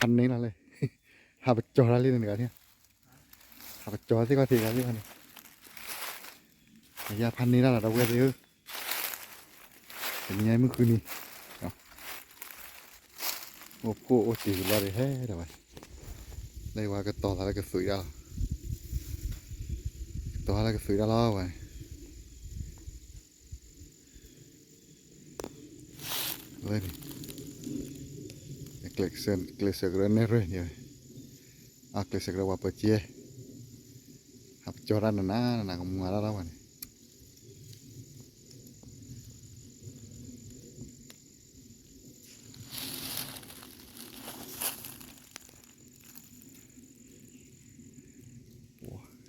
ဖးန့ၢ်လီၤလဲၣ်, ဟးပကၠီၤတၢ်လံန့ၣ်တဂၤန့ၣ်, ဟးပကၠီၤသ့ၣ်ခီၣ်ထံးတဂၤသ့ၣ်ခီန့ၣ်, အယါဖးန့ၢ်တၢ်လီၤ ဒီပုၢ်ဝဲၢ်သ့ၣ်ဧၢ, တနံၤညါမုၢ်ဃုနံၤ, အိၣ်ဖှိၣ်အိၣ်တ့ၢ်ကဘျီဒီးဟဲဒီးဝဲ, လၢယဝဲကတီၤသးလၢကသွံးတၢ်လီၤ, ကတီၤသးလၢကသွံးတၢ်လီၤဝဲန့ၣ် ဝဲန့ၣ်, ကျဲးစၢးကရၢနဲၣ်ရွဲၣ်န့ၣ်, အကျဲးစၢးကရၢပှၤပၢၤကဲ, ဟးပကၠီၤတၢ်နးနးနးနးကမၤတၢ်လီၤဝဲန့ၣ်,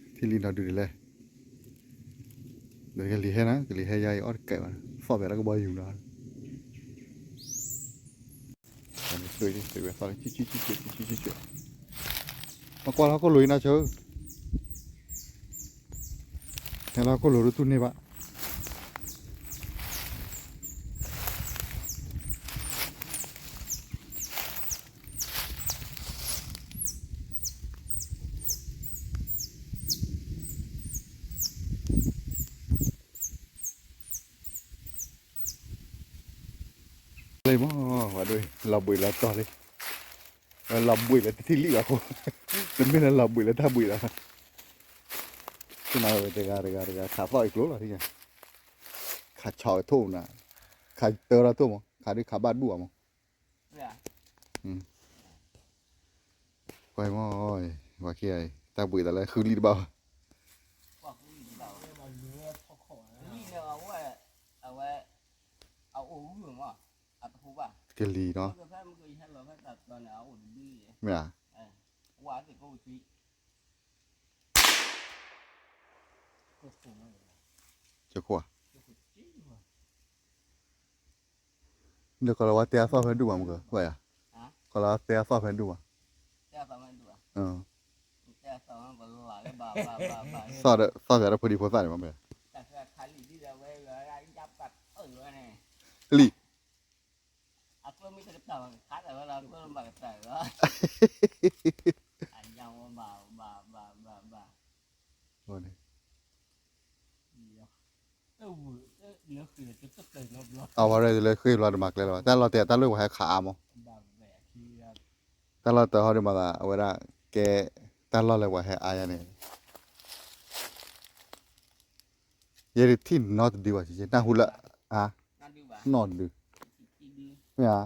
ထံၣ်လံနီၢ်ဒုးဒ်လဲၣ်, ဒီးကလံၤဟဲနၤ ကလံၤဟဲယါအံၤအီၣ်တကဲဘၣ်, သီၣ်ဖဲလၢကဘီယူၤနီၤ, မ့ၢ်ကွၢ်လၢဟီၣ်ခိၣ်လိၤအံၤနီၢ်ဆၢ, ဟဲလၢဟီၣ်ခိၣ်လိၤဒ်တူၢ်န့ၢ်ဘၣ် လံမး, ဝဲဒၣ်လီၤဘှံးလီၤတီၤလံ, ဝဲလီၤဘှံးလၢတထံၣ်လံဘၣ်အဃိ, တမ့ၢ်လၢလီၤဘှံးလၢတၢ်ဘှံးလီၤ, သ့ၣ်နၤဝဲတဂၤတဂၤတဂၤ ခးသီၣ်အံၤကျိလီၤ, ခးဆီၣ်အံၤထိၣ်နၤ, ခးတၢထီၣ်ထိၣ်မး, ခးဒုးခးဘၣ်ဒူၣ်အီၤမး ကွၢ်မး, ပှၤခံဂၤအံၤ တၢ်ဘှံးသးလၢဃုလံတဘၣ်ဘၣ်, ကလံၤနီၤ, မ့ၢ်ဧါ, ကခိၣ်ဧါ, ဒီးကီၢ်လီၤဝါတဲအသီၣ်ဖဲဒူၣ်မးမကၢၤ, ဝဲယါ, ကီၢ်လီၤဝါတဲအသီၣ်ဖဲဒူၣ်မး, သီၣ်ဒီးသီၣ်ဖဲဒီးဖိဒံဖိသၣ်န့ၣ်မးမ့ၢ်, လံ, အဝဲရဲၣ်လၢဃ့ၢ်ဘျီတမၤကျဲလၢၤဘၣ်, တၢ်လီၢ်တဲတၢ်လၢပှၤဟဲခးအါမး, တၢ်လီၢ်တဟီဒ်မးသး အဝဲဒၣ်ကဲ တၢ်လီၢ်လၢပှၤဟဲအါယါန့ၣ်, ယဲဒၣ်ထံၣ်နီတဒုဘၣ် နၢ်ဟူလၢ, နီတဒု, မ့ၢ်ဧါ,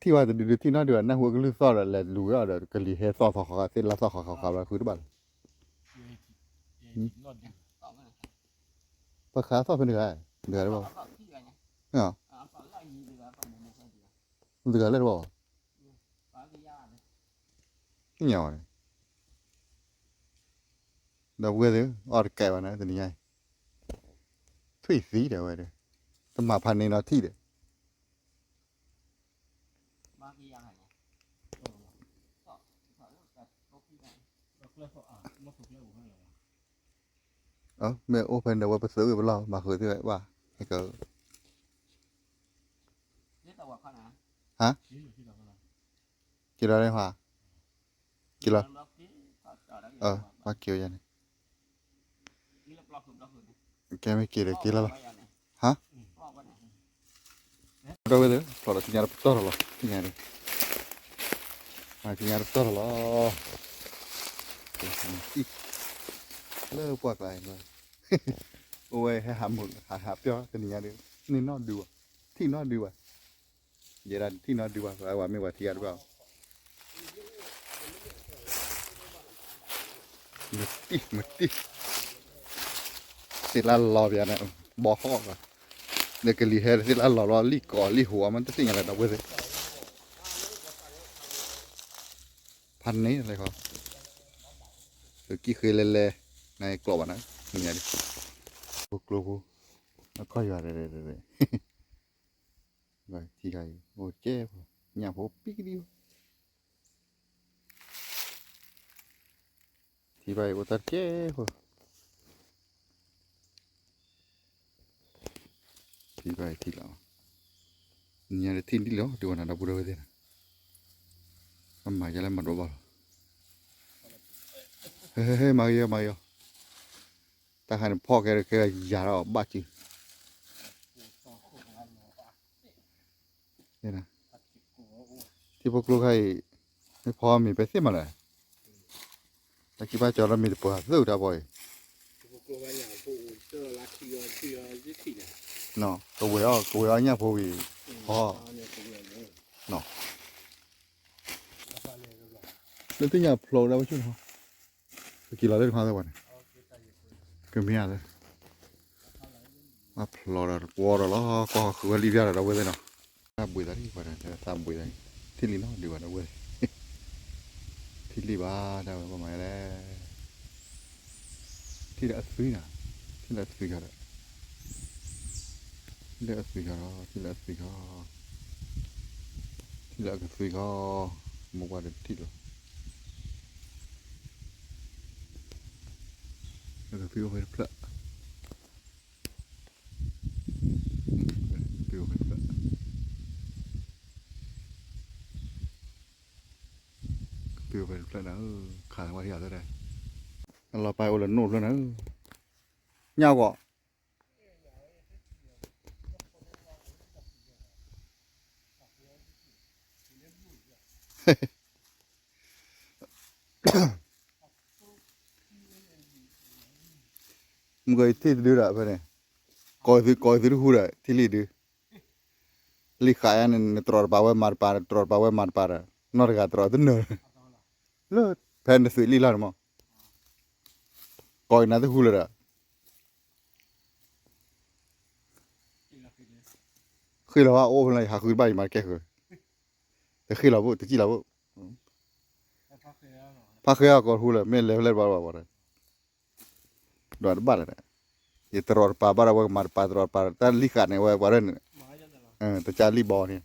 ထံၣ်ဝဲတဒုဒုထံၣ်နီတဒုဘၣ် နၢ်ဟူအကလုၢ်သီၣ်ဒီးလဲၤလူၤဝဲအီၤဒီး ကလံၤဟဲသီၣ်သီခီခီ သ့ၣ်လၢသီၣ်ခီခီခီဘျီဃုတဘၣ်လီၤ, ပှၤခးသီၣ်ဖဲန့ၣ်ဂၤ, တဂၤတဘၣ်, တဂၤလၢတဘၣ်ဘၣ်, သ့ၣ်ညါဝဲန့ၣ်, ဒီပုၢ်ဝဲၢ်သ့ၣ် အီၣ်တကဲဘၣ်န့ၣ် တနံၤညါအံၤ, ထွံၣ်သံဒီးဝဲဒီး, တမၤဖးန့ၢ်နီၤထံၣ်ဒီး မ့ၢ်အိၣ်ဖဲန့ၣ်ဒီးဝဲပသုးဝံၤပလီၢ် မၤဃုာ်သ့ၣ်ဝဲဘၣ်, ဟဲက, ဟါ, က့ၤလီၤလၢဟါ, က့ၤလီၤ, ဘၣ်က့ၤဝဲယါန့ၣ် ကဲမ့ၢ်က့ၤဒီးက့ၤလီၤလီၤ, ဟါ, ဒီပုၢ်ဝဲၢ်သ့ၣ် ဖျိးဒီးသ့ၣ်ညါတပတီၢ်ထီၣ်လီၤ သ့ၣ်ညါန့ၣ်, သ့ၣ်ညါတပတီၢ်ထီၣ်လီၤ, လၢပှၢ်ကျါအံၤ, အိၣ်ဝဲဟဲဟးမုာ် ဟးဟးပျီၢ်တနံၤညါဒီး, န့ၢ်နီၢ်ဒုးဘၣ်, ထံၣ်နီၢ်ဒုးဘၣ်, ယဲဒၣ်ထံၣ်နီၢ်ဒုးဘၣ် ပှၤဝဲမ့ၢ်ပှၤထံဂၤတဘၣ် မတံၢ်မတံၢ်, သ့ၣ်လၢလီၤပျါန့ၣ်, ဘီဃီၣ်, ဒီးကလံၤဟဲသ့ၣ်လၢလီၤလီၤလံၣ်ကီးလံၣ်ဟိးမးတသ့ၣ်ညါလၢၤဒီပုၢ်ဝဲၢ်သ့ၣ်, ဖးန့ၢ်လဲၣ်ဃီ, သုးကံၢ်ဃ့လဲၤလဲၤ, နကျိးဘၣ်နၤ, မ့ၢ်ညါဒ်, ကျိဖိ, အခီၣ်ယွၤ, ထံဂၤအံၤ, အိၣ်ကဲဖိ, ညၣ်ဖိပံကဒံ, ထံဘၣ်အံၤအိၣ်တၢ်တကဲဖိ, ထံဘၣ်အံၤထံလီၤ, ညါတထံၣ်ဒ်လီၤ ဒုးဝဲနၤဒီပုၢ်ဒီဝဲၢ်သ့ၣ်နၤ, မၤယဲလဲၣ်မၤဒိးဘၣ်လီၤ, ဟဲ မၤဂ့ၤ မၤဂ့ၤ, တၢ်ခါန့ၣ်ဖီၣ်ကဲကဲယၤထီၣ်ဘၣ်စု, ထံဖိကျိခါအံၤ, မ့ၢ်ဖီမ့ၤပဲသ့ၣ်မးလဲၣ်, တၢ်ခံဘၣ်ကၠီလၢမ့ၤတပှၤသ့ၣ်တၢ်ဖီအံၤ, ကဝဲၤအီၣ် ကဝဲၤအီၣ်ညၣ်ဖိဝံၤ, ဟီ, လၢသ့ၣ်ညါဖျိးဒၣ်ဝဲဆူၣ်နီၤ, ပက့ၤလီၤလၢတခါသ့ၣ်ဝဲန့ၣ်, ကမ့ၢ်ဧါလၢ, ဘၣ်ဖျိးဒီးတကွီဒီးလီၤ, ကွၢ်ဃုဝဲလံၣ်ဖၠၣ်ဒီး ဒီပုၢ်ဝဲၢ်သ့ၣ်နီၤ, တၢ်ဘှံးသးလံ ပှၤတၢ်ဘှံးသး, ထံၣ်လံနီၤ ဒုးဘၣ်ဒီပုၢ်ဝဲၢ်သ့ၣ်, ထံၣ်လံဘၣ် တၢ်ဝဲပှၤမၤလဲၣ်, ထံၣ်လၢအသွံနီၤ, ထံၣ်လၢအသွံခီဒီး, ထံၣ်လၢအသွံခီဒီး ထံၣ်လၢအသွံခီ, ထံၣ်လၢအကသွံခီ, မိၢ်ပှၢ်တထံၣ်လီၤ, အကသွံအိၣ်ဖဲတဖျၢၣ်, ကသွံအိၣ်ဖဲတဖျၢၣ်, ကသွံအိၣ်ဖဲတဖျၢၣ်နၤ, ခးဝဲထံၣ်ယၤသၢဒဲး, အလီၤပာ်အိၣ်လၢနိၣ်ဖျၢၣ်နၤ, ညၣ်ဂီၤ မုၢ်ကီးယထံၣ်တဒုဒီးဖဲန့ၣ်, ကိးသု ကိးသုတဟူဒီး ထံၣ်လံဒု, လံာ်ဃာ်ယါန့ၣ် နတြီတပာ်ဝဲမၤတပာ် တြီတပာ်ဝဲမၤတပာ်ဒီး နီၢ်တဂၤတြီတနၢၤ, လၢ ဖဲနသွံၣ်လံလီၤန့ၣ်မး, ကိးယနၤတဟူလၢၤဒီး ဃ့လီၤဘၣ်အိၣ်ဖဲလၢယဟးဃုတဘၣ်ယမၤတကဲဃုာ်, တဃ့လီၤဘိၣ် တစံၣ်လီၤဘိၣ်, ဖးဃဲအကိးတဟူလၢၤ မ့ၢ်လဲၤဖဲလဲၣ်တဘၣ်ဘၣ်ဒီး, ဒွးတဘၣ်လၢၤဒီး, ယတြီတပာ်ဘၣ်ဒီးဝဲကမၤတပာ်တြီတပာ် တၢ်လံာ်ဃာ်န့ၣ်ဝဲပှၤရဲၣ်န့ၣ်, တကးလံာ်ဘီန့ၣ်,